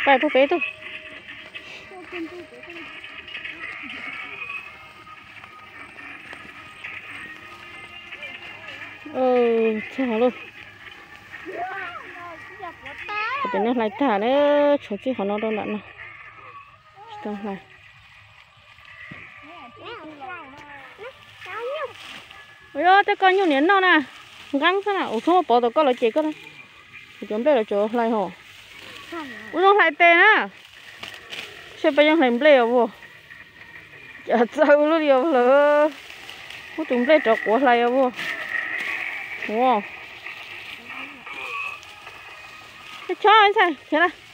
Pais puag pem tug. Txog lawm. Pem no hlais tag na, tshuav txij qhov no rau nram no. Tsis tau hlais. Ua, tej koj nyuj niam noj na, nqeeb xwb na, ua txhob muab pov tom koj lawv cem koj na. Kuv cov nplej lawv tseem hlais hos. Ua zoo hlais tes na. Saib peb yeej hlais nplej os vuag. Cas txawj ua luaj li os lawm. Muab tus nplej rov quav hlais os vuag. Ua, chob ntxhais khiav na.